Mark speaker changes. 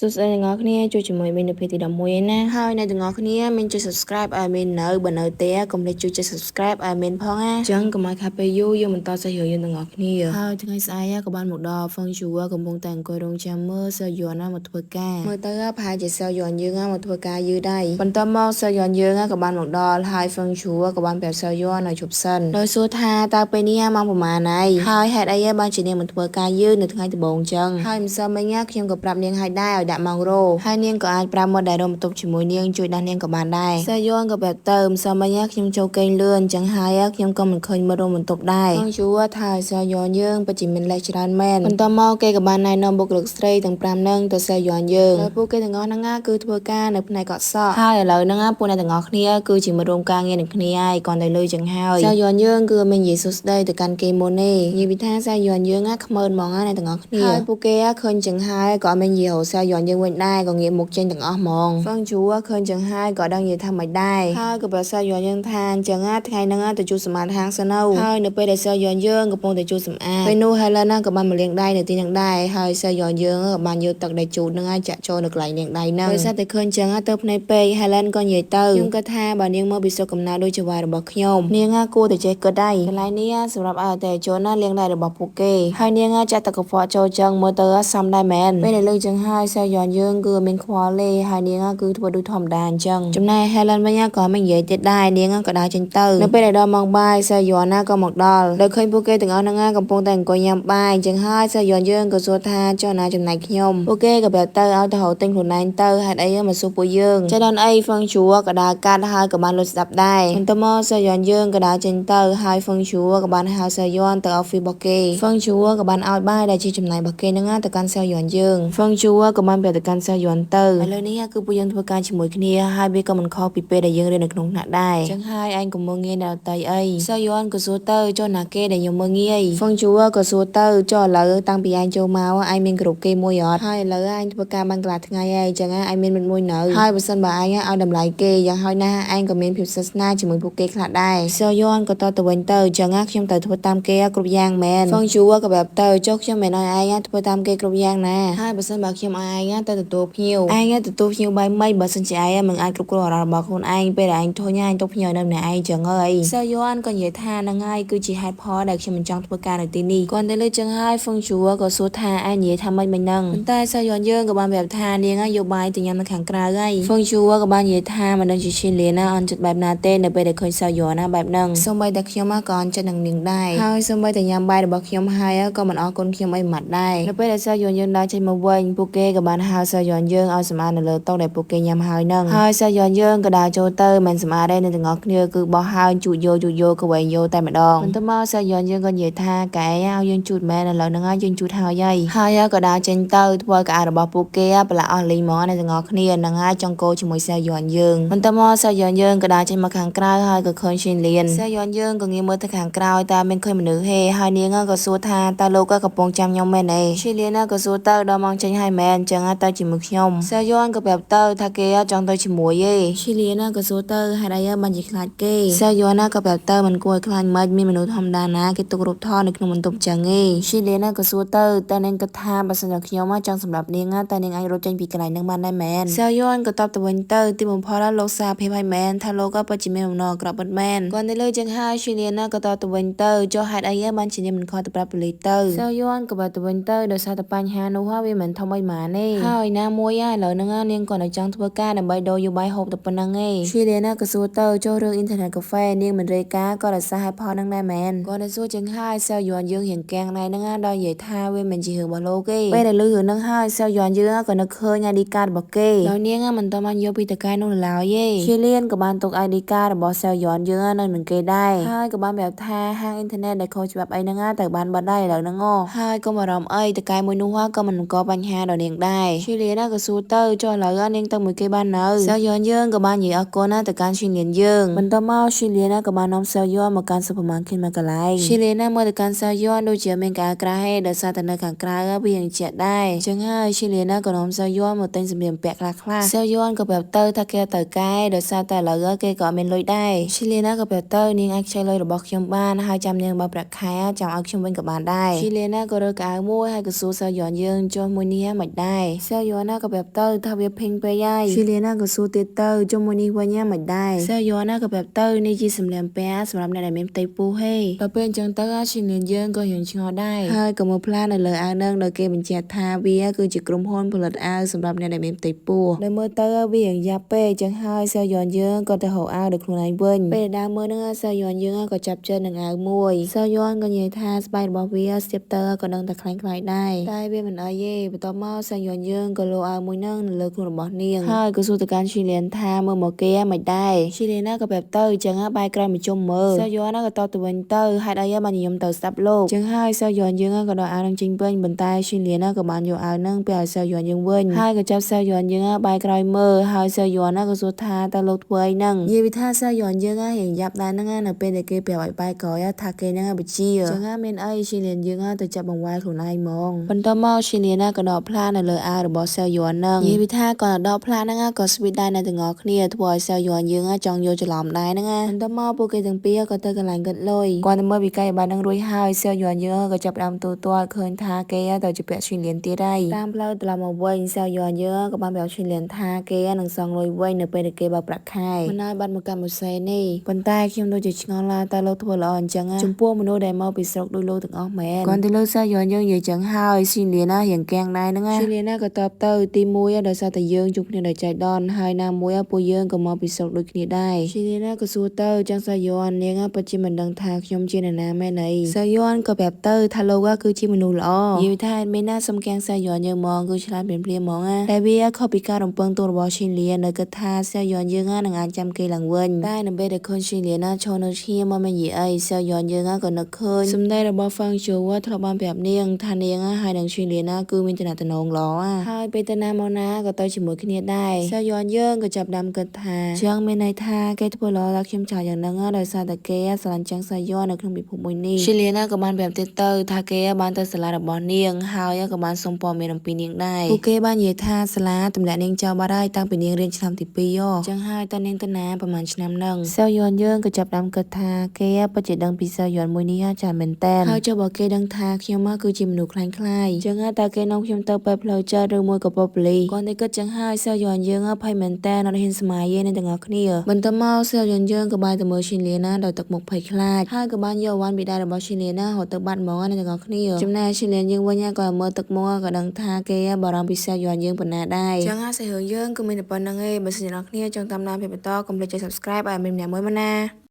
Speaker 1: សួស្តីអ្នកទាំងអស់គ្នាជួយជាមួយមីននៅភាគទី11ឯណាហើយអ្នកទាំងអស់គ្នាមានជួយ subscribe ឲ្យមីននៅបើនៅទេកុំភ្លេចជួយចុច subscribe ឲ្យមីនផងណាអញ្ចឹងកុំឲ្យខាតពេលយូរយើងបន្តសាច់រឿងយើងទាំងអស់គ្នាហើយថ្ងៃស្អែកក៏បានមកដល់ Feng Shui កំពុងតែអង្គុយរងចាំមើលសើយ័នណាមកធ្វើការមើលទៅប្រហែលជាសើយ័នយើងមកធ្វើការយឺតដែរបន្ទាប់មកសើយ័នយើងក៏បានមកដល់ហើយ Feng Shui ក៏បានប្រាប់សើយ័នឲ្យជប់សិនដោយសួរថាតើពេលនេះម៉ោងប្រហែលហើយហើយហេតុអីបានជានាងមិនធ្វើការយឺតនៅថ្ងៃដំបូងអញ្ចឹងហើយម្សិលមិញខ្ញុំក៏ប្រាប់នាងឲ្យដែរឲ្យដាក់ម៉ោងរោហើយនាងក៏អាចប្រាប់មកដែលរំបន្ទប់ជាមួយនាងជួយដាស់នាងក៏បានដែរសើយ័នក៏ប្រាប់ទៅម្សិលមិញខ្ញុំចូលគេងលឿនអញ្ចឹងហើយខ្ញុំក៏មិនឃើញមើលរំបន្ទប់ដែរ Feng Shui ថាឲ្យសើយ័នយើងពិតជាមានលេសច្រើនមែនបន្ទាប់មកគេក៏បានណែនាំបុគ្គលិកស្រីទាំង5នឹងទៅសើយ័នយើងហើយពួកគេទាំងអស់ហ្នឹងគឺធ្វើការនៅផ្នែកកក់សក់ហើយឥឡូវហ្នឹងពួកអ្នកទាំងអស់គ្នាគឺជាមិត្តរួមការងារនឹងគ្នាហើយគ្រាន់តែលុយចឹងហើយសើយ័នយើងគឺមិននិយាយសួស្ដីទៅកាន់គេមុនទេនិយាយពីថាសើយ័នយើងខ្មើនហ្មងណាអ្នកទាំងអស់គ្នាហើយពួកគេឃើញចឹងហើយក៏អត់មាននិយាយរកសើយ័នយើងវិញដែរក៏ងាកមុខចេញទាំងអស់ហ្មងហ្វឹងជួឃើញចឹងហើយក៏ដឹងនិយាយថាមិនដែរហើយក៏ប្រាប់សើយ័នយើងថាអញ្ចឹងថ្ងៃហ្នឹងទៅជួសសម្អាតហាងសិនទៅហើយនៅពេលដែលសើយ័នយើងកំពុងតែជួសសម្អាតពេលនោះ Helen ក៏បានមកលាងដៃនៅទីហ្នឹងដែរហើយសើយ័នយើងក៏បានយកទឹកដែលជូតហ្នឹងចាក់ចូលនៅកន្លែងលាងដៃហ្នឹងដោយសារតែឃើញចឹងទៅភ្នែកពេក Helen ក៏និយាយទៅខ្ញុំគិតថាបើនាងមកពីស្រុកកំណើតដូចជាវាយរបស់ខ្ញុំនាងគួរតែចេះគិតដែរកន្លែងនេះសម្រាប់ឲ្យអតិថិជនណាលាងដៃរបស់ពួកគេហើយនាងចាក់ទឹកកខ្វក់ចូលចឹងមើលទៅសមដែរមែនពេលដែលលើចឹងហើយសើយ័នយើងគឺមានខ្វល់ទេហើយនាងគឺធ្វើដូចធម្មតាអញ្ចឹងចំណែក Helen វិញក៏មិននិយាយទៀតដែរនាងក៏ដើរចេញទៅនៅពេលដែលដល់ម៉ោងបាយសើយ័នណាក៏មកដល់ដោយឃើញពួកគេទាំងអស់ហ្នឹងកំពុងតែអង្គុយញ៉ាំបាយអញ្ចឹងហើយសើយ័នយើងក៏សួរថាចុះណាចំណែកខ្ញុំពួកគេក៏ប្រាប់ទៅឲ្យទៅរកទិញខ្លួនឯងទៅហេតុអីមកសួរពួកយើងចេះដល់អីហ្វឹងជួក៏ដើរកាត់ហើយក៏បានលុចស្ដាប់ដែរបន្ទាប់មកសើយ័នយើងក៏ដើរចេញទៅហើយហ្វឹងជួក៏បានហៅសើយ័នទៅ office របស់គេហ្វឹងជួក៏បានឲ្យបាយដែលជាចំណែករបស់គេហ្នឹងទៅកាន់សើយ័នយើងហ្វឹងជួក៏បានប្រាប់ទៅកាន់សើយ័នទៅឥឡូវនេះគឺពួកយើងធ្វើការជាមួយគ្នាហើយវាក៏មិនខុសពីពេលដែលយើងរៀននៅក្នុងថ្នាក់ដែរអញ្ចឹងហើយឯងក៏មើលងាយដល់ដទៃអីសើយ័នក៏សួរទៅចុះណាគេដែលខ្ញុំមើលងាយហ្វឹងជួក៏សួរទៅចុះឥឡូវតាំងពីឯងចូលមកឯងមានគ្រប់គេមួយអត់ហើយឥឡូវឯងធ្វើការបានកន្លះថ្ងៃហើយអញ្ចឹងឯងមានមិត្តមួយនៅហើយបើសិនបើឯងឲ្យតម្លៃគេយ៉ាងហោចណាស់ឯងក៏មានភាពស្និទ្ធស្នាលជាមួយពួកគេខ្លះដែរសើយ័នក៏តទៅវិញទៅអញ្ចឹងខ្ញុំត្រូវធ្វើតាមគេគ្រប់យ៉ាងមែនហ្វឹងជួក៏ប្រាប់ទៅចុះខ្ញុំមិនឲ្យឯងធ្វើតាមគេគ្រប់យ៉ាងណាហើយបើសិនបើខ្ញុំឲ្យឯងទៅទទួលភ្ញៀវឯងទទួលភ្ញៀវបែបម៉េចបើសិនជាឯងមិនអាចគ្រប់គ្រងអារម្មណ៍របស់ខ្លួនឯងពេលដែលឯងធុញឯងទុកភ្ញៀវនៅម្នាក់ឯងចឹងហើយសើយ័នក៏និយាយថាហ្នឹងហើយគឺជាហេតុផលដែលខ្ញុំមិនចង់ធ្វើការនៅទីនេះគាត់តែលើចឹងហើយហ្វឹងជួក៏សួរថាឯងនិយាយថាម៉េចមិញហ្នឹងប៉ុន្តែសើយ័នយើងក៏បានប្រាប់ថានាងយកបាយទៅញ៉ាំនៅខាងក្រៅហើយហ្វឹងជួក៏បាននិយាយថាមិនដឹងជាឈីលៀនណាអន់ចិត្តបែបណាទេនៅពេលដែលឃើញសើយ័នណាបែបហ្នឹងសូម្បីតែខ្ញុំក៏អន់ចិត្តនឹងនាងដែរហើយសូម្បីតែញ៉ាំបាយរបស់ខ្ញុំហើយក៏មិនអរគុណខ្ញុំអីម៉ាត់ដែរនៅពេលដែលសើយ័នយើងដើរចេញមកវិញពួកគេក៏បានហៅសើយ័នយើងឲ្យសម្អាតនៅលើតុដែលពួកគេញ៉ាំហើយហ្នឹងហើយសើយ័នយើងក៏ដើរចូលទៅមិនសម្អាតទេនៅទាំងអស់គ្នាគឺបោះហើយជូតយកជូតយកក៏វែងយកតែម្ដងបន្ទាប់មកសើយ័នយើងក៏និយាយថាកែឲ្យយើងជូតមែនឥឡូវហ្នឹងយើងជូតហើយហើយក៏ដើរចេញទៅធ្វើឲ្យកៅអៅរបស់ពួកគេប្រឡាក់អស់លីងហ្មងអ្នកទាំងអស់គ្នាហ្នឹងហើយចង់កោជាមួយសើយ័នយើងបន្ទាប់មកសើយ័នយើងក៏ដើរចេញមកខាងក្រៅហើយក៏ឃើញឈិនលៀនសើយ័នយើងក៏ងាកមើលទៅខាងក្រោយតើមានឃើញមនុស្សហេហើយនាងក៏សួរថាតើលោកក៏កំពុងចាំខ្ញុំមែនទេឈិនលៀនក៏សួរទៅដល់ម៉ោងចេញហើយមែនអញ្ចឹងទៅជាមួយខ្ញុំសើយ័នក៏ប្រាប់ទៅថាគេចង់ទៅជាមួយទេឈិនលៀនក៏សួរទៅហេតុអីបានជាខ្លាចគេសើយ័នក៏ប្រាប់ទៅមិនគួរឲ្យខ្លាចមិនមានមនុស្សធម្មតាណាគេទុករូបថតនៅក្នុងបន្ទប់ចឹងទេឈិនលៀនក៏សួរទៅតើនាងគិតថាបើសិនជាខ្ញុំចង់សម្រាប់នាងតើនាងអាចរត់ចេញពីកន្លែងហ្នឹងបានដែរមែនសើយ័នក៏តបទៅវិញទៅទីបំផុតលោកសារភាពឲ្យមែនថាលោកក៏ពិតជាមានបំណងអាក្រក់ពិតមែនគាត់នៅលើចឹងហើយឈីលៀនក៏តបទៅវិញទៅចុះហេតុអីបានជានាងមិនខកទៅប្រាប់ប៉ូលីសទៅសើយ័នក៏ប្រាប់ទៅវិញទៅដោយសារតែបញ្ហានោះវាមិនធំអីម៉ាទេហើយណាមួយឥឡូវហ្នឹងនាងក៏នៅចង់ធ្វើការដើម្បីដូរយោបាយហូបទៅប៉ុណ្្នឹងឯងឈីលៀនក៏សួរទៅចុះរឿងអ៊ីនធឺណិតកាហ្វេនាងមិនរាយការណ៍ក៏ដោយសារហេតុផលហ្នឹងដែរមែនគាត់នៅសួរចឹងហើយសើយ័នយើងរៀងកាំងដែរហ្នឹងដល់និយាយថាវាមិនជារឿងរបស់លោកទេពេលដែលឮរឿងហ្នឹងហើយសើយ័នយើងក៏នឹកឃើញ ID card របស់គេដោយនាងមិនតបានយកពីតកែនោះឡើយទេឈីលៀនក៏បានទុក ID card របស់សើយ័នយើងនៅនឹងគេដែរហើយក៏បានប្រាប់ថាហាងអ៊ីនធឺណិតដែលខុសច្បាប់អីហ្នឹងទៅបានបាត់ដែរឥឡូវហ្នឹងហើយកុំបារម្ភអីតកែមួយនោះក៏មិនបង្កបញ្ហាដល់នាងដែរឈីលៀនក៏សួរទៅចុះឥឡូវនាងទៅមួយគេបាននៅសើយ័នយើងក៏បាននិយាយអរគុណណាទៅកាន់ឈីលៀនយើងបន្ទាប់មកឈីលៀនក៏បាននាំសើយ័នមកកាន់ស៊ុបពឺម៉ាកេតមួយកន្លែងឈីលៀនមើលទៅកាន់សើយ័នដូចជាមានការក្រាស់ហេដោយសារតែនៅខាងក្រៅវាយ៉ាងជាក់ដែរអញ្ចឹងហើយឈីលៀនក៏នាំសើយ័នមកទិញសម្លៀកបំពាក់ខ្លះខ្លះសើយ័នក៏ប្រាប់ទៅថាគេទៅកែដោយសារតែឥឡូវគេក៏អត់មានលុយដែរឈីលៀនក៏ប្រាប់ទៅនាងអាចខ្ចីលុយរបស់ខ្ញុំបានហើយចាំនាងបើប្រាក់ខែចាំឲ្យខ្ញុំវិញក៏បានដែរឈីលៀនក៏រើកៅអៅមួយហើយក៏សួរសើយ័នយើងចុះមួយនេះមិនដែរ ដែរសែយ័នណាក៏ប្រាប់ទៅថាវាភេងពេកហើយឈីលៀនណាក៏សួរទៀតទៅជុំមួយនេះវិញមិនដែរសែយ័នណាក៏ប្រាប់ទៅនេះជាសម្លៀកបំពាក់សម្រាប់អ្នកដែលមានផ្ទៃពោះហេដល់ពេលអញ្ចឹងទៅឈីលៀនយើងក៏រៀងឆ្ងល់ដែរហើយក៏មើលផ្លាកនៅលើអាវនឹងដោយគេបញ្ជាក់ថាវាគឺជាក្រុមហ៊ុនផលិតអាវសម្រាប់អ្នកដែលមានផ្ទៃពោះដែលមើលទៅវារៀងយ៉ាប់ពេកអញ្ចឹងហើយសែយ័នយើងក៏ទៅរកអាវដោយខ្លួនឯងវិញពេលដើរមើលនឹងសែយ័នយើងក៏ចាប់ចិត្តនឹងអាវមួយសែយ័នក៏និយាយថាស្បែករបស់វាស្ទាបទៅក៏ដឹងតែខ្លាញ់ខ្លាយដែរតែវាមិនអីទេបន្ទាប់មកសែយ័នយើងក៏លោអាវមួយនឹងនៅលើខ្លួនរបស់នាងហើយក៏សួរទៅកាន់ឈីលៀនថាមើលមកគេមិនដែរឈីលៀនណាក៏ប្រាប់ទៅអញ្ចឹងបែរក្រោយមកជុំមើលសែយ័នណាក៏តបទៅវិញទៅហេតុអីបានញញឹមទៅស្ដាប់លោកអញ្ចឹងហើយសែយ័នយើងក៏ដកអាវនឹងចេញវិញប៉ុន្តែឈីលៀនណាក៏បានយកអាវនឹងទៅឲ្យសែយ័នយើងវិញហើយក៏ចាប់សែយ័នយើងបែរក្រោយមើលហើយសែយ័នណាក៏សួរថាតើលោកធ្វើអីហ្នឹងនិយាយពីថាសែយ័នយើងរៀងយ៉ាប់ដែរហ្នឹងនៅពេលដែលគេប្រាប់ឲ្យបែរក្រោយថាគេហ្នឹងបជាអញ្ចឹងមានអីឈីលៀនយើងទៅចាប់បង្វែរខ្លួនឯងហ្មងបន្ទាប់មកឈីលៀនណាក៏ដកផ្លានៅលើអាវរបស់សែយ័នហ្នឹងនិយាយពីថាក៏ដកផ្លាហ្នឹងក៏ស្វីតដែរនៅទាំងអស់គ្នាធ្វើឲ្យសែយ័នយើងចង់យកច្រឡំដែរហ្នឹងបន្ទាប់មកពួកគេទាំងពីរក៏ទៅកន្លែងគិតលុយគាត់ទៅមើលវិក័យប័ត្រហ្នឹងរួចហើយសែយ័នយើងក៏ចាប់ផ្ដើមទូទាត់ឃើញថាគេទៅជាពាក់ឈីលៀនទៀតហើយតាមផ្លូវត្រឡប់មកវិញសែយ័នយើងក៏បានប្រាប់ឈីលៀនថាគេនឹងសងលុយវិញនៅពេលដែលគេបើកប្រាក់ខែមិនឲ្យបាត់មកកម្មមួយសេនេះប៉ុន្តែខ្ញុំដូចជាឆ្ងល់ឡាតើលោកធ្វើល្អអញ្ចឹងចំពោះមនុស្សដែលមកពីស្រុកដូចលោកទាំងអស់មែនគាត់ទៅលើសែយ័នយើងនិយាយចឹងហើយឈីលៀនណារៀងកាំងដែរហ្នឹងឈីលៀនណាក៏តបទៅទី1ដោយសារតែយើងជួបគ្នាដោយចៃដន្យហើយណាមួយពួកយើងក៏មកពីស្រុកដូចគ្នាដែរឈីលៀនណាក៏សួរទៅចឹងសែយ័ននាងពិតជាមិនដឹងថាខ្ញុំជានរណាមែនអីសែយ័នក៏ប្រាប់ទៅថាលោកគឺជាមនុស្សល្អនិយាយថាមានណាសំកាំងសែយ័នយើងហ្មងគឺឆ្លាតភ្លាមភ្លាមហ្មងណាតែវាខុសពីការរំពឹងទុករបស់ឈីលៀននៅគិតថាសែយ័នយើងនឹងអាចចាំគេឡើងវិញតែនៅពេលដែលឃើញឈីលៀនណាឈរនៅឈាមមកមិននិយាយអីសែយ័នយើងក៏នឹកឃើញសម្ដីរបស់ហ្វឹងជូធ្លាប់បានប្រាប់នាងថានាងហើយនឹងឈីលៀនណាគឺមានតំណងល្អហើយពេលទៅណាមកណាក៏ទៅជាមួយគ្នាដែរសែយ័នយើងក៏ចាប់ដើមគិតថាចឹងមានន័យថាគេធ្វើល្អដល់ខ្ញុំច្រើនយ៉ាងហ្នឹងដោយសារតែគេស្រឡាញ់ចឹងសែយ័ននៅក្នុងពិភពមួយនេះឈីលៀនណាក៏បានប្រាប់ទៀតទៅថាគេបានទៅសាលារបស់នាងហើយក៏បានសុំព័ត៌មានអំពីនាងដែរពួកគេបាននិយាយថាសាលាទម្លាក់នាងចោលបាត់ហើយតាំងពីនាងរៀនឆ្នាំទី2ចឹងហើយតើនាងទៅណាប្រហែលឆ្នាំហ្នឹងសែយ័នយើងក៏ចាប់ដើមគិតថាគេពិតជាដឹងពីសែយ័នមួយនេះច្រើនមែនតើហើយចុះបើគេដឹងថាខ្ញុំគឺជាមនុស្សខ្លាញ់ខ្លាយចឹងតើគេនាំខ្ញុំទៅបែបផ្លូវចិត្តឬមួយក៏ប៉ូលីសគាត់តែគិតចឹងហើយសែយ័នយើងភ័យមែនតើអត់ហ៊ានស្មាយទេអ្នកទាំងអស់គ្នាបន្ទាប់មកសែយ័នយើងក៏បានទៅមើលឈីលៀនណាដោយទឹកមុខភ័យខ្លាចហើយក៏បានយកអវ៉ាន់ពីដៃរបស់ឈីលៀនណារត់ទៅបាត់ហ្មងអ្នកទាំងអស់គ្នាចំណែកឈីលៀនយើងវិញក៏មើលទឹកមុខក៏ដឹងថាគេបារម្ភពីសែយ័នយើងប៉ុណ្ណាដែរចឹងហើយសាច់រឿងយើងគឺមានតែប៉ុណ្្នឹងឯងបើសិនជាអ្នកគ្នាចង់តាមដានភាពបន្តកុំភ្លេចចុច Subscribe ឲ្យមានម្នាក់មួយមកណា។